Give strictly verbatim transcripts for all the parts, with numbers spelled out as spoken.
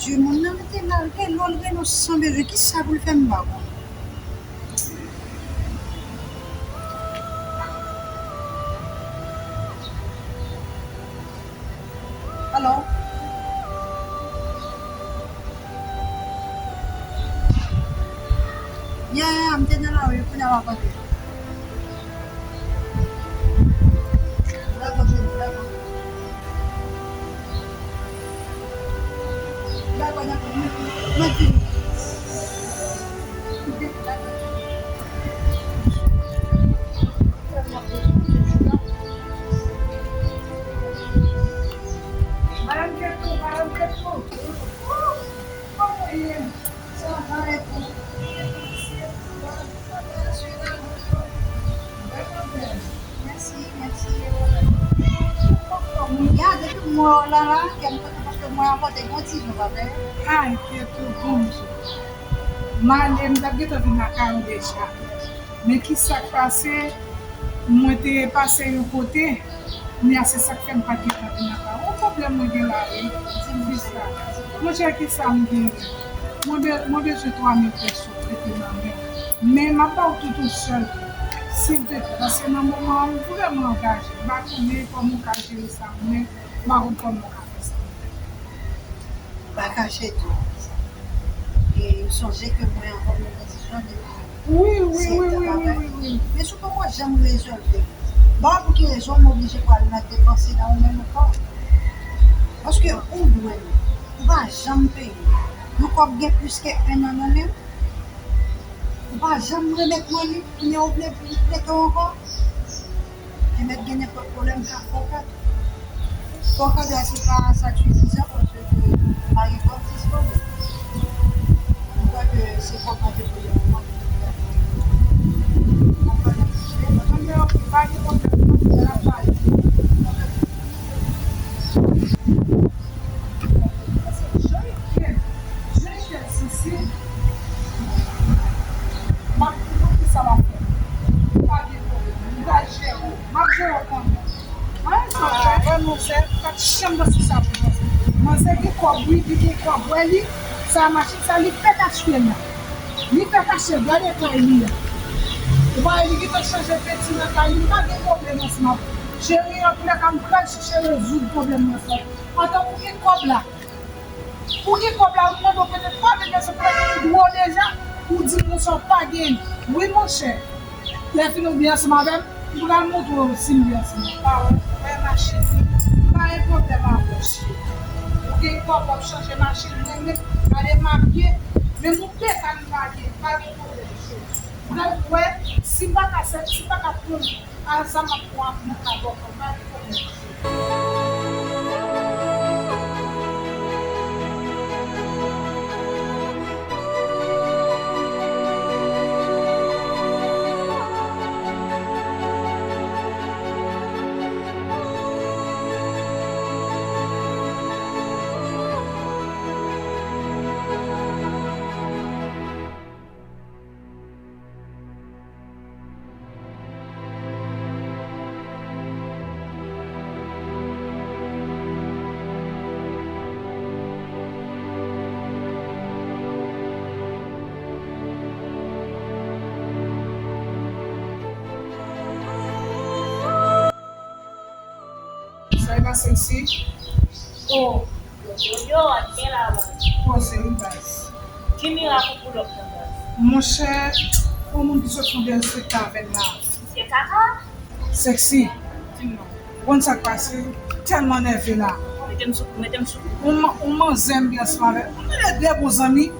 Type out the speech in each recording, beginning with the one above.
Dye, moun nan rete la, l gen lò, l gen lò san bezwen. Kisa pou l fè m pa konn? Alo? Ya, ya, ya, m te nan lari, kounye a m ap antre. Dakò, cheri, dakò. Dakò, dakò, mwen, mwen vini. Dakò. Madanm Ketou, madanm Ketou. Kòman w ye? Sa va, e ou? Mèsi, mèsi. Mwen gade depi m wè w la, la, kè m kontan paske mwen an pote yon ti jan bagay. Ay, Ketou, bonjou. M ale, m t ap gentan vin lakay ou deja. Men ki sa k pase? Mwen te pase yon kote, kounye a se sa k fè m pa t gentan vin lakay ou. Yon pwoblèm mwen gen la, wi. Di m kisa. Monchè, kisa m genyen? Mwen be-, mwen bezwen twa mil pèso prete nan men. Men m ap ba w tout yon sèl kou, silvouplè, paske nan moman an, m vrèman angaje. M pa konnen kòman w ka jere sa, men m pa konn kòman w ka fè sa. Pa kache di w konsa. E ou sonje ke mwen ankò mwen nan desizyon depi wi, wi, wi, wi, wi, wi, wi. Men si w poko janm rezolve, ba pou ki rezon m oblije pral nan depanse nan ou menm ankò? Paske ou dwe m, ou pa janm peye m. Yon kòb gen plis ke en an nan men m. Ou pa janm remèt mwen li, kounye a ou vle m prete w ankò? Te mèt gen nenpòt pwoblèm ka fè w pèdi. Fò w ka di a se pa satisfizan paske pa gen kòb disponib. Mwen kwè ke se kòb mwen te voye pou mwen ki te pèdi. Mwen kwè nan ti jwe, mwen kwè ke pa gen pwoblèm, mwen kwè n ap pale. Mwen kwè ke se jan yo fè, jan yo fè sanse, m ap di w kisa m ap fè. Pa gen pwoblèm, m pral jere w, m ap jere w kanmenm. Anyen sa w fè, wè manzè, pa t janm panse sa pou manzè. Manzè gen kòb, wi, li gen kòb, wè li, sa machin sa, li fèk achte l la. Li fèk achte l, gade kay li a. Ou pa wè li gentan chanje penti nan kay li, pa gen pwoblèm ansanm ak jere, antoulèka, m pral chèche rezoud pwoblèm nan sa. Pandan ou gen kòb la, ou gen kòb la, ou mande w prete twa mil pèso pou mete dlo deja, ou di m konsa w pa gen. Wi, monchè. Lè fini ou byen ansanm avè m, m pral montre w si m byen ansanm. Pa wè, wè machin li. Pa gen pwoblèm avè w, cheri. Ou gen kòb w ap chanje machin, mwen menm, gade m abye, menm yon pekad m pa gen, pa gen pwoblèm, cheri. M pral wè, si m pa ka sèvi, si m pa ka pran al sa m ap pran nan kay bòkò, pa gen pwoblèm. Sa e pa Sexy? Oh. Yo, yo, yo, anyen la, baz. Poze wi, baz. Ki mirak ou pull up nan, baz? Monchè, yon moun ki sot fè yon dènye spektak avè m la. Misye kaka? Sexy. Di m non. Ou konn sa k pase? Tèlman nève la. Mete m sou, mete m sou. Yon ma-, yon manzè m gen ansanm avè l. Mwen gen de bon zanmi.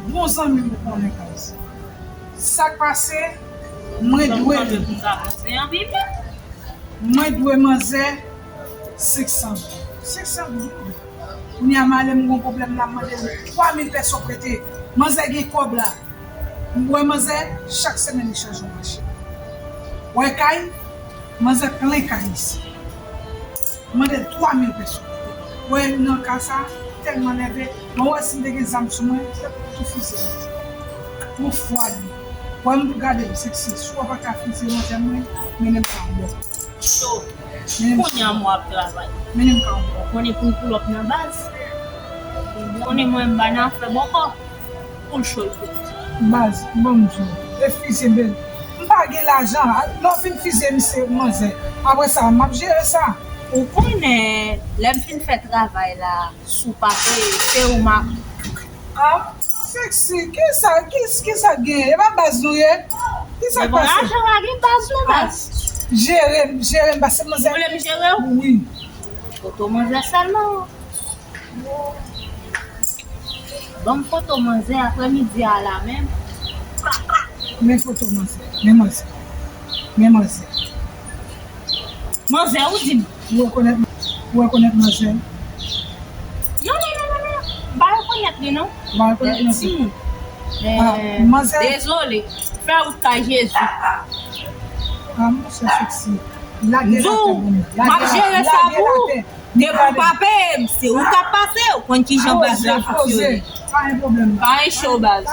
Bon zanmi m ou konnen, baz. Sa k pase? Mwen dwe li. Mwen dwe manzè senk san goud. Senk san goud. Kounye a m ale m gon pwoblèm la, m mande l twa mil pèso prete. Manzè gen kòb la. M wè manzè, chak semèn li chanje yon machin. Wè kay, manzè plen kay isi. M mande l twa mil pèso. Wè nan ka sa, tèlman nève, mwen wè si m te gen zam sou mwen, se pou tou fize m. Yon fwa li. Wè m pou gade m, Sexy, si w pa ka fize manzè mwen, mennen m ka bò. Cho. Kounye a m wè ap travay. Mennen m ka bò. Konnen pou n pull up nan baz. Konnen mwen m pa nan afè bòkò. Poul cho l kout. Baz, ban m di w. E fizye m, m pa gen lajan. Lè w fin fizye misye, manzè. Apre sa, m ap jere sa. Ou konnen, lè m fin fè travay la, si w pa peye, se ou m ap. Ah, Sexy, kisa, kis, kisa k genyen? E pa baz nou ye? Kisa k pase? Lajan pa gen baz non, baz. Jere m, jere m, pase manzè. Ou vle m jere w? Wi. Foto manzè sèlman. Ban m foto manzè aprè midi a la menm. Men foto manzè. Men manzè. Men manzè. Manzè, ou di m. Ou rekonèt, ou rekonèt manzè? Non, non, non, non, non. M pa rekonèt li, non. Ou pa rekonèt manzè? Timoun. Ah, manzè. Dezole. Fè wout kay Jezi. Ah, monchè Sexy. Lage l atè pou mwen. M ap jere sa pou ou. Depi w pa peye m, se ou k ap pase, ou konn kijan baz la fonksyone. Pa gen pwoblèm. Pa gen cho, baz.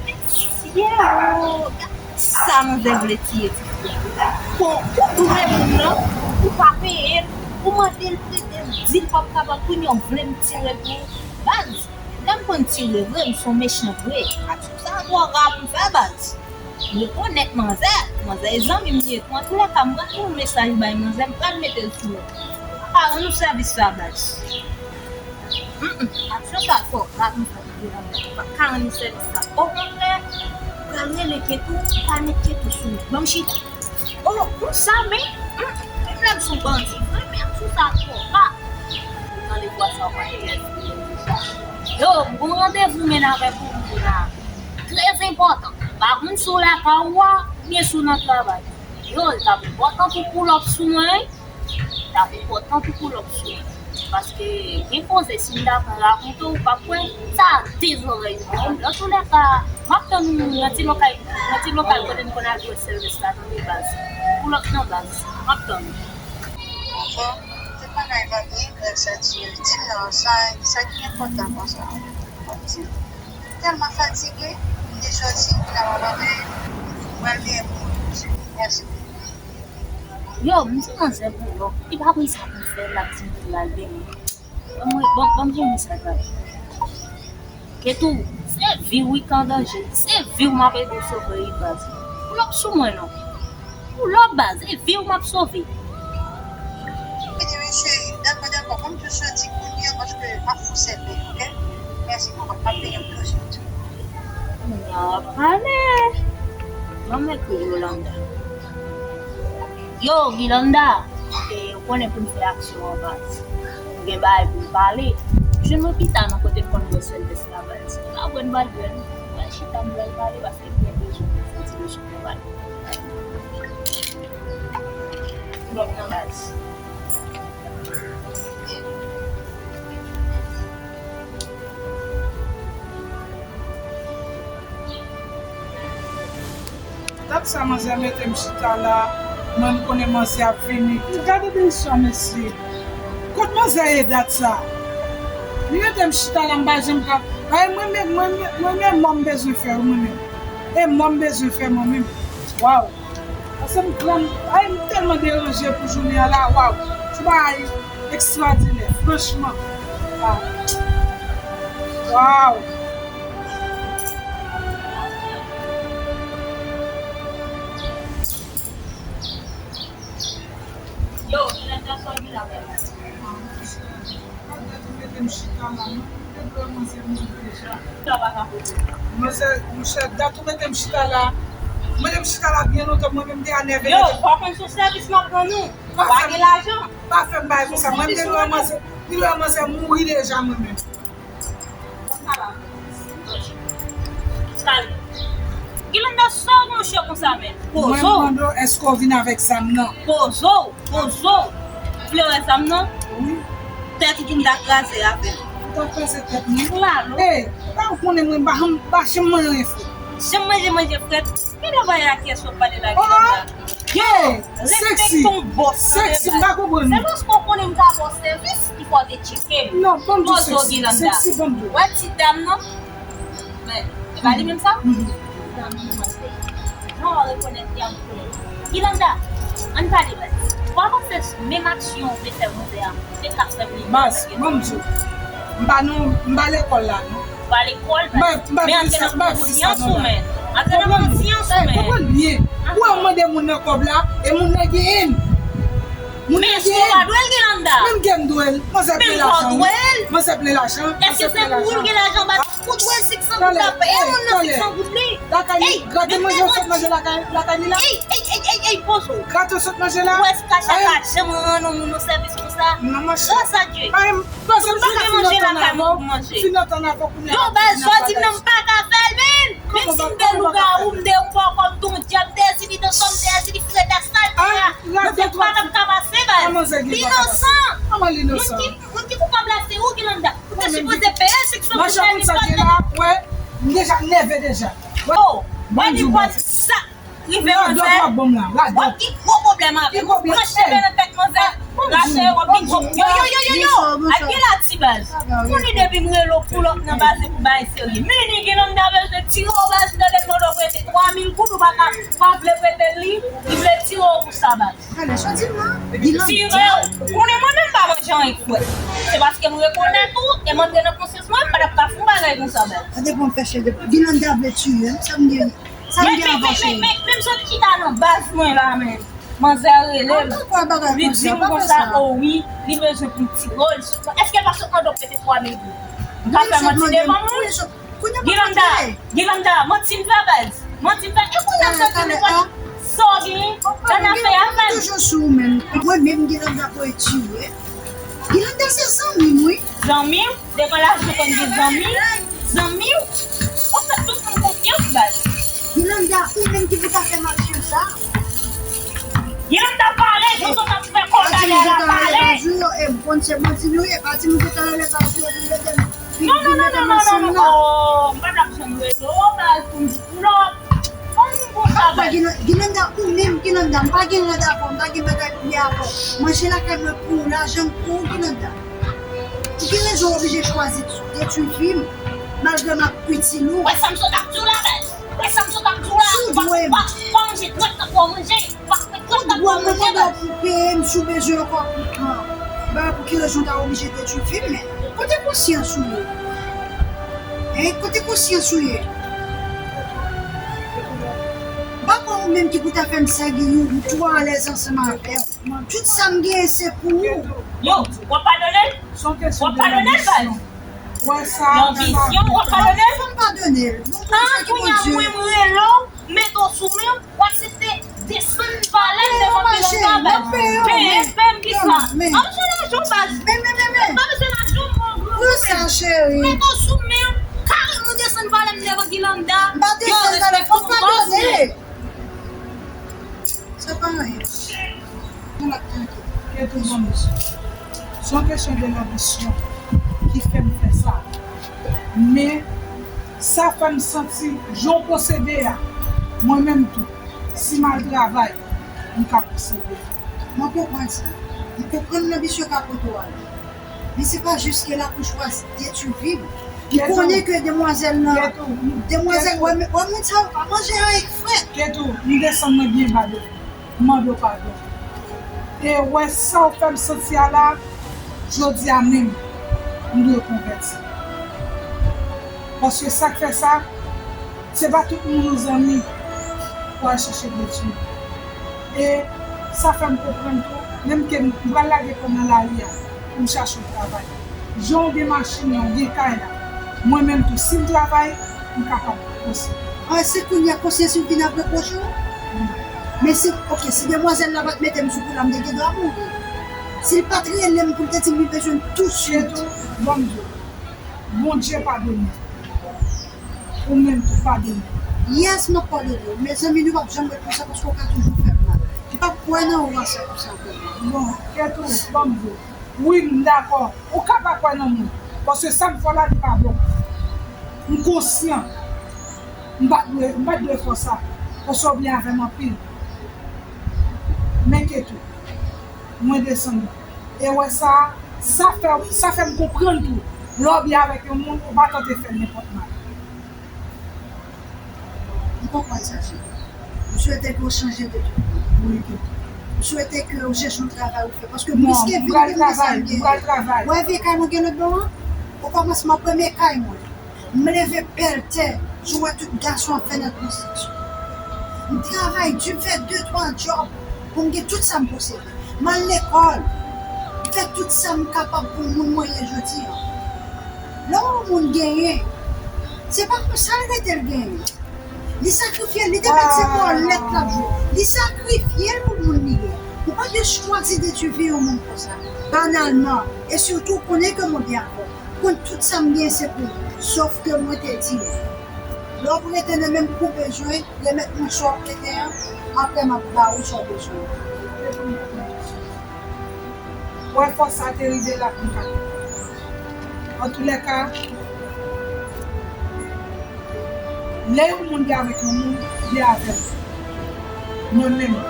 Mesye, oh, gad sa manzè vle tiye ti fi a. Bon, ou dwe moun nan, ou pa peye l, ou mande l prete l, di l p ap kapab, kounye a w vle m tire l pou ou. Baz, lè m konn tire vre, m se yon mechan vre. Aksyon sa a twò ra pou m fè, baz. M rekonèt manzè. Manzè e zanmi m li ye tou. Antoulèka, m pral voye yon mesaj bay manzè, m pral mete l sou nou. Pa ka rann nou sèvis sa, baz. Mm, mm. Aksyon sa twò grav, m pa ka rann nou sèvis sa. Okontrè, m pral rele Ketou, m pral met Ketou sou nou. Ban m chita. Oh, konsa, men, mm, menm lè m se yon bandi vre, men aksyon sa twò grav. Ou tande vwa sa, w pa te lè di deja. Yo, m gon randevou menn avèk yon moun la. Trè enpòtan. Pa konn si w lakay ou a, oubyen si w nan travay. Yo, l t ap enpòtan pou w pull up sou mwen, wi. L t ap enpòtan pou w pull up sou mwen. Paske gen koze, si m ta pran rakonte w, w p ap kwè, sa de zòrèy mwen. Antoulèka, m ap tann ou nan ti lokal, nan ti lokal kote n konn al jwe Sylvester, tande baz. Pull up nan baz. M ap tann ou. Bon, tout bagay va byen, gras a Dye. Di m non, sa, sa ki enpòtan konsa? Bon, di m. M tèlman fatige, m te sòti, m nan mwen, m pral benyen pou mwen. Mèsi. Yo, m di manzè pou lòk, li pa konn sa pou l fè, l ap di m pou l al benyen. Ban mwen, ban, ban m voye mesaj la. Ketou, se vi w wi k an danje. Se vi w m ap ede w sove wi baz. Pull up sou mwen non. Pull up baz, e vi w m ap sove. Ebyen, mesye, dakò, dakò. Ban m jis soti kounye a paske m ap fou sèl, oke? Mèsi, papa. M ap benyen w toujou. Kounye a w ap pale. Ban m ekri Yolanda. Yo, Gilanda, e, ou konnen pou n fè aksyon an baz. M gen bagay pou m pale. Jwenn mwen pita nan kote n konn jwe Sylvester la baz. Pa vre n pral jwenn. Mwen chita m pral pale paske m gen bezwen pou m fè ti leson pou pale. Lòt nan baz. Dat sa manzè mete m chita la, mwen m konnen manzè ap vini. Gade bèl swa mesye. Kot manzè ye dat sa? Li mete m chita la, m pa janm ka. Ay, mwen menm, mwen menm, mwen menm, mò m bezwen fè, mwen menm. E mò m bezwen fè, mwen menm. Waw. Paske m granm, ay, m tèlman deranje pou jounen an la, waw. Se bagay ekstwòdinè, franchman. Waw. Waw. Yo, kilè sa sòti la, bèl? Mwen mete m chita la, mwen te dwe manzè mouri deja. Sa pa ka pote. Manzè, monchè, dat ou mete m chita la. Mwen mete m chita la byen lontan, mwen menm te anève. Yo, pa konn sou sèvis m ap rann ou. Pa gen lajan. Pa fè m bagay konsa. Mwen te dwe manzè, te dwe manzè mouri deja mwen menm. Kalme. Gilanda, sa w gon cho konsa menm? Poze w. Mwen mande w, èske w vin avèk zam nan? Poze w, poze w. Ou vle wè zam nan? Wi. Tèt ou pou m ta kraze avè l. Ou ta kraze tèt mwen? Ou lalo. Ey, pa w konnen mwen, m pa janm, pa janm manje frèt. Janm manje manje frèt? Gade bagay a kiyès w ap pale la, Gilanda. Yo, respekte yon bòs, tande baz. Sexy, m pa konprann ou. Se paske w konnen m ka ba w sèvis ki fè w te tcheke m. Non, ban m di w, Sexy, Gilanda. Sexy, ban m di w. Wè ti dam nan? Men, e pa li menm sa? Mhm. Jan w rekonèt li a, m rekonèt li. Gilanda, ann pale baz. Ou pa panse menm aksyon ou te fè manzè a, ou te ka fè l li? Baz, ban m di w. M pa nan, m pa lekòl la, non. Ou pa lekòl, men antre nan konsyans ou, men. Antre nan konsyans ou, men. Konprann byen. Ou wè, ou mande moun nan kòb la, e moun nan genyen l. Moun nan genyen l. Men èske w pa dwe l, Guilanda? Men m gen m dwe l. Manzè plen lajan, wi. Manzè plen lajan. Èske se pou l gen lajan? Ou dwe l senk san goud la, peye moun nan senk san goud li. Lakay li, grate manje, w sot manje lakay, lakay li la. Ey, ey, ey, ey, ey, poze w. Grate w sot manje la. Ou wè si Kacha ka janm rann yon moun yon sèvis konsa? Non, monchè. Grâce à Dieu. Toujou gen manje lakay mwen pou manje. Yo, baz, jodi m nan m pa ka fè l, men. Menm si m te lougawou, m te yon kòkò, m te yon dyab, m te Ezili Danson, m te Ezili Freda, sa l te a. Mwen te pa t ap ka pase, baz. Li inosan. Moun ki, moun ki koupab la, se ou, Guilanda. Ou te sipoze peye senk san goud la, li pa t. Wè, m deja nève deja. Oh, wè, nenpòt sa. Rive manzè, w ap gen gwo pwoblèm avè m. Pran cheve nan tèt manzè, rache yo, w ap gen gwo. Yo, yo, yo, yo, yo. Al gen la ti baz. Kounye depi m rele w pull up nan baz, se pou bagay serye. Mini Guilanda bezwen tire w baz, m tande l mande w prete twa mil goud, ou pa ka, pa vle prete l li, li vle tire w pou sa baz. Tire w. Konnen mwen menm m pa manje anyen k frèt. Se paske m rekonèt ou, e m antre nan konsyans mwen, m pa t ap ka fè yon bagay konsa baz. Sa depan fè cheve. Guilanda vle tiye m, sa m gen. Sa m gen avan cheri. Men, men, men, men, men m sot chita nan baz mwen la, men. Manzè rele m. Li di m konsa, o wi, li bezwen pou l tire w, li sot nan, èske l pa sot mande w prete twa mil goud? M ka fè manti devan moun? Guilanda, Guilanda, manti m fè baz. Manti m fè, e kounye a m soti nenpòt sa w genyen, annafè avè m. Toujou sou ou menm. Mwen menm Guilanda pou etire. Guilanda se zanmi m, wi. Zanmi w? Devan lajan konn gen zanmi? Zanmi w? Ou fè tout moun konfyans, baz. Guilanda, ou menm ki pou ta fè m aksyon sa. Guilanda, pale, jan w t ap fè kòl talè a la, pale. E, m konn se manti nou ye, pa di m ke talè lè baz yo vin mete m. Non, non, non, non, non, non, non. Oh, m pa t ap janm rele w, baz, pou m di pull up. Fò m konn sa, baz. Guilanda, ou menm, Guilanda, m pa gen rad avè w, m pa gen bagay pou m gen avè w. Manje lakay mwen pou w, lajan m pou w, Guilanda. Pou ki rezon w oblije chwazi detwi vi m, malgre m ap itil ou? Wè sa m sot ap di w la, baz. Wè sa m sot ap di w la. Ou pa, ou pa, ou pa manje trant tan pou w manje. Ou pa fè trant tan pou w manje, baz. Ou mande w pou peye m si w bezwen ankò. Ba, pou ki rezon w ta oblije detwi vi m, men? Kote konsyans ou ye? Hein? Kote konsyans ou ye? M pa kwè ou menm ki pou ta fè m sa, Guilou, ou twò alèz ansanm avè m. Tout sa m genyen se pou ou. Yo, w ap padone l? W ap padone l, baz? Lanbisyon, w ap padone l? Fò m padone l. Bon, pou sa ki Bondye. Kounya mwen, m rele w, m mete w sou men w, w aksepte desann valè m devan Guilanda, baz. Peye, peye m kisa? An m jwe lajan w, baz. M pa bezwen lajan w, mwen, granmoun. M mete w sou men w, kareman desann valè m devan Guilanda. M pa desann valè, fò m padone. Sa pa anyen. Mwen ap tann ou. Kèt ou, zanmi. Se yon kesyon de lanbisyon ki fè m fè sa. Men, sa fè m santi, jan w pwosede a, mwen menm tou, si m al travay, m ka pwosede. Mwen konprann sa. M konprann lanbisyon ka pote w ale. Men se pa jis ke l ap ou chwazi detwi vi m. M konnen ke demwazèl nan, demwazèl, wè, wè moun sa yo pa manje anyen k frèt. Ketou, m desann mwen byen ba devan. M mande w padon. E wè sa w fè m santi a la, jodi a menm, m dwe konvèti. Paske sa k fè sa, se pa tout moun ou zanmi pou al chèche detwi. E sa fè m konprann tou, menm ke m pral lage kò m nan lari a pou m chache yon travay. Jan w gen machin nan, w gen kay la, mwen menm tou, si m travay, m kapab osi. Ah, se kounye a konsyans ou vin ap repwoche w? Men si, oke, si demwazèl la pa t mete m sou kou la, m te gen dwa mouri. Si l pa t rele m pou l te di m li bezwen m tousuit. Ketou, ban m di w, Bondye padone w. Ou menm tou, padone m. Yes, m ap padone w. Mezanmi, nou p ap janm ret konsa paske w ka toujou fè m mal. M p ap kwè nan ou ase konsa ankò. Bon, Ketou, ban m di w. Wi, m dakò. Ou ka pa kwè nan moun. Paske sa m fè w la, li pa bon. M konsyan. M pa t dwe, m pa t dwe fè w sa. Paske w byen avè m anpil. Men Ketou, mwen desann. E wè sa, sa fè, sa fè m konprann tou, lè w byen avèk yon moun, ou pa tante fè l nenpòt mal. M konprann sa, cheri. M swete ke w chanje de tout. Wi, Ketou. M swete ke w chèche yon travay ou fè. Paske plis ke vin de sa m gen. Wè vye kay mwen gen lòt bò an? Okòmansman, premye kay mwen, m leve pèl tè, jan w wè tout gason ap fè nan konstriksyon. M travay di, m fè de, twa djòb pou m gen tout sa m posede. M al lekòl, m fè tout sa m kapab pou moun mwen ye jodi a. Lè yon moun genyen, se pa pou sa l rete l genyen. Li sakrifye l, li te mèt se bòlèt l ap jwe. Li sakrifye l pou moun li ye. Ou pa dwe chwazi detwi vi yon moun konsa, banalman. E sitou, konnen ke Bondye avè w. Konn tout sa m gen se pou ou. Sòf ke mwen te di w, lè w rete nan menm kou bezwen, remèt mwen sa w rete an, apre m ap ba ou sa w bezwen. Wè fòs sa te rive la pou m ka. Antoulèka, lè yon moun gen avèk yon moun, li avè l. Mwen menm,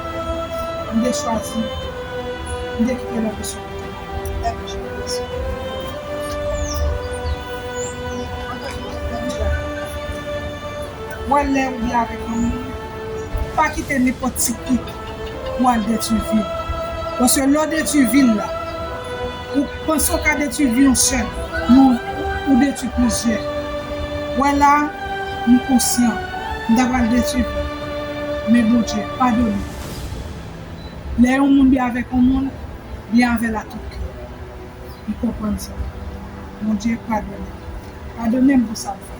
m te chwazi, m te kite lòt peswen. Mwen, lè ou byen avèk yon moun, pa kite nenpòt ti pik pou al detwi vi l. Paske lè w detwi vi l la, ou panse w ka detwi vi yon sèl, non, ou detwi plizyè. Wè la, m konsyan, m ta pral detwi vi l. Men Bondye, padone. Lè yon moun byen avèk yon moun, byen avè l a tout kè. M konprann sa. Bondye, padone m. Padone m pou sa m fè.